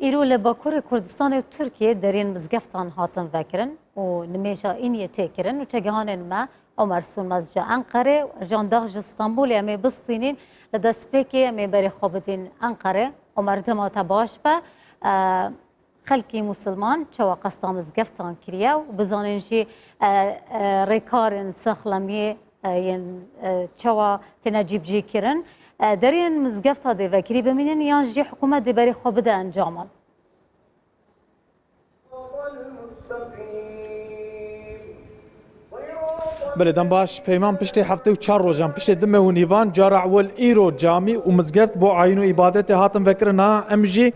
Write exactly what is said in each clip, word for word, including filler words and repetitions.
Îro li Bakurê Kurdistanê û Tirkiyê deriyên mizgeftan hatin vekirin û nimêja Îniyê tê kirin û çegihanên me Omer Sönmez ji Enqerê, Ercan Dag ji Stenbolê em ê bistînîn. Li destpêkê em ê berê xwe bidîn Enqerê. Omer, dema te baş be. E, Xelkî Musilman çawa qesta mizgeftan kiriye û bizanên jî, e, e, rêkarên saxlemiyê, e, yên, e, çawa têne cîbicîkirin? E, deriyên mizgefta dê vekirî bimînin yan jî hikûmet dê berê xwe bide encaman? Belê, dem baş. Peyman, piştê heftê û çar rojan, piştê du meh û nîvan, cara ewil îro camî û mizgeft bo ayîn û îbadetê hatin vekirin. Ha, em jî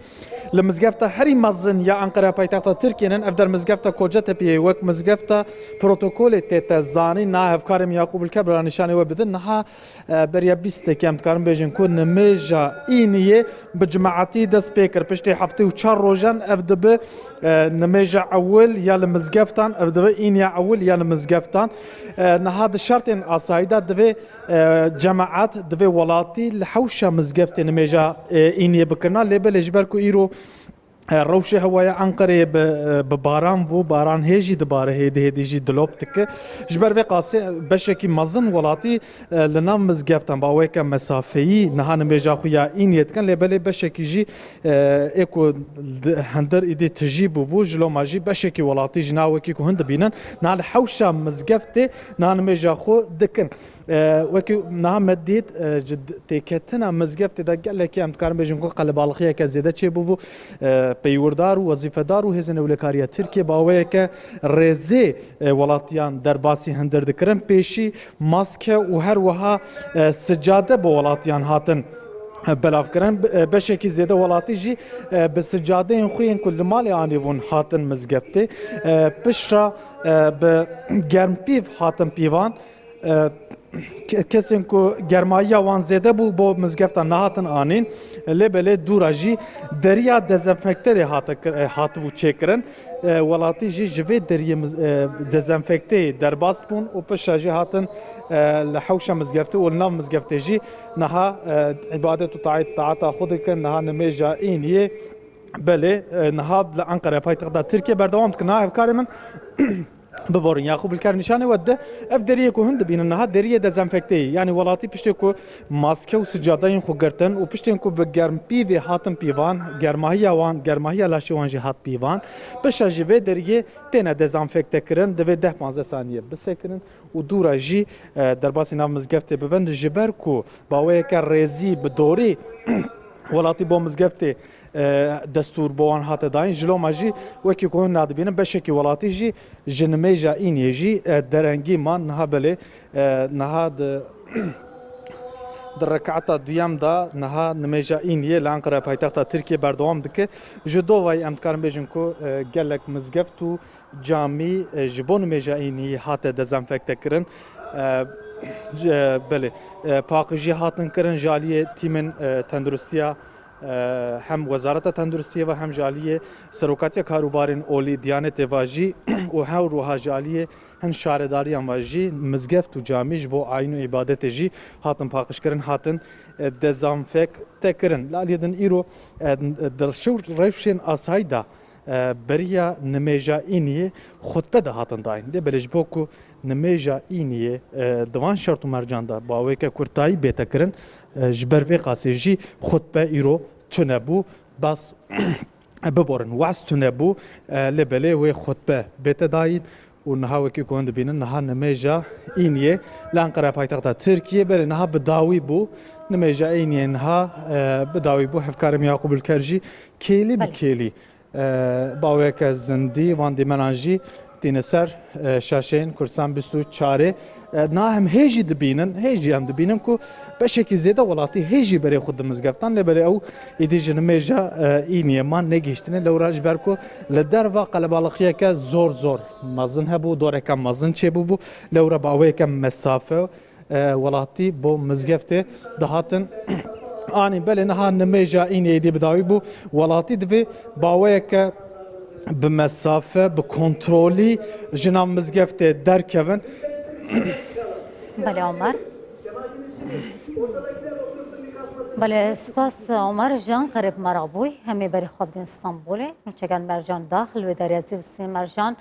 li mizgefta herî mezin ya Enqere, paytexta Tirkiyê nin. Ev der mizgefta Kocatepe'yê, wek mizgefta protokolê tête zanîn. Niha hevkarê min Yaqûb Ulker bira nîşanê we bidin. Niha, e, beriya bîst sekî em dikarin bêjin ku nimêja Îniyê bi cemaetî dest pê kir. Piştê heftê û çar rojan ev dibe, e, nimêja ewil ya li mizgeftan, ev dibe Îniya ewil ya li mizgeftan. E, niha di şertên asayî de divê, e, cemaet, divê welatî li hewşa mizgeftê nimêja, e, Îniyê bikirina. Lê belê ji ber ku îro, e, rewşê hewaya Enqereyê bi, e, bi baran bû, baran hê jî dibare, hêdî hêdî jî dilop dike. Ji ber vê qasê beşekî mezin welatî, e, li nav mizgeftan bi awayeke mesafeyî niha nimêja xwe ya Îniyê dikin, lê belê beşekî jî, e, ê ku di, hindir îdî tijî bûbû, ji loma jî beşekî welatî jî niha wekî ku hin dibînin, niha li hewşa mizgeftê niha nimêja xwe dikin. E, wekî niha me dît, e, ji d-, têketina mizgeftê de gelekî em dikarin bêjin ku qelebalixiyeke zêde çêbûbû. E, peywîrdar û wezîfedar û hêzên ewlekariya Tirkiyê bi awayeke rêzê, e, welatiyan derbasî hindir dikirin. Pêşî maske û her wiha, e, sicade bo welatiyan hatin, e, belavkirin. Be-, e, beşekî zêde welatî jî, e, bi sicadeyên xwe yên ku li malê anîbûn hatin mizgeftê. E, piştre, e, bi germpîv hatin pîvan. E, ke-, kesên ku germahiya wan zêde bû, bo mizgefta nehatin anîn. Lê belê dûra jî deriya dezenfekte dê hate kir-, e, hatibû çêkirin. E, welatî jî ji vê deriyê miz-, e, dezenfekteyê derbas bûn û pişa jî hatin, e, li hewşa mizgeftê û li nav mizgeftê jî niha, e, îbadet û taet, taeta xwe dikin. Niha nimêja Îniyê, belê, e, niha li Enqere, paytexta Tirkiye berdewam dikin. Niha hevkarê min, biborin, Yaqûb Ilker nîşanê we dide. Ev deriyê ku hûn dibînin niha deriyê dezenfekteyê. Yanî welatî piştê ku maske û sicadeyên xwe girtin û piştên ku bi germpîvê hatin pîvan, germahiya wan, germahiya laşê wan jî hat pîvan. Pişa ji vê deriyê têne dezenfekte kirin, divê deh panzdeh saniye bisekirin û dûra jî, e, derbasî nav mizgeftê bibin. Ji ber ku baweyeke rêzî bi dorî welatî bo mizgeftê, e, destûr bo wan hate dayîn. Ji loma jî wekî ku hûn nadibînin beşekî welatî jî ji nimêja Îniyê jî, e, derengî man. Niha belê, e, niha di, di rekata duyem de niha nimêja Îniyê li Enqere, paytexta Tirkiyê berdewam dike. Ji dovayî em dikarin bêjin ku, e, gelek mizgeft û camî, e, ji bo nimêja Îniyê hate dezenfekte kirin. E, c-, e, belê, e, paqijî hatin kirin ji aliyê tîmên, e, tenduristiya, e, hem Wezareta Tenduristiyê ve hem ji aliyê Serokatiya Karûbarên Olî Diyanetê ve jî û her wiha ji aliyê hin şaredariyan ve jî mizgeft û camî ji bo ayîn û îbadetê jî hatin paqij kirin, hatin, e, dezenfekte kirin. Li aliyê din îro, e, di rewş-, rewşên asayî de, e, beriya nimêja Îniyê xutbe dihatin dayîn. Lê belê ji bo ku nimêja Îniyê, e, di van şert û mercan de bi awayeke kurtayî bête kirin, e, ji ber vê qasê jî xutbe îro tune bû. Bas biborin, waz tune bû, e, lê belê wê xutbe bête dayîn û niha wekî ku hûn dibînin, niha nimêja Îniyê li Enqere, paytexta Tirkiyê, belê niha bi dawî bû. Nimêja Îniyê niha, e, bi dawî bû. Hevkarê min Yaqûb Ilker jî kêlî bi Belê. kêlî, e, baweke zindî van dîmenan jî tîne ser, e, şaşeyên Kurdistan bîst û çarê. E, niha em hê jî dibînin, hê jî em dibînin ku beşekî zêde welatî hê jî berê xwe di mizgeftan, lê belê ew êdî ji nimêja, e, Îniyê man negihiştine. Lewra ji ber ku li derva qelebalixiyeke zor zor mezin hebû, doreke mezin çêbûbû. Lewra bi awayeke mesafe, e, welatî bo mizgeftê dihatin anîn. Belê niha nimêja Îniyê êdî bi dawî bû. Welatî divê baweyeke bi mesafe, bi kontrolî ji nav mizgeftê derkevin. Belê, Omer. Belê, spas Omer Can, qerib me re bûy. Hemê berî xwe bidin Stenbolê. Nûçeger Mercan daxil wê derya zî Mercan.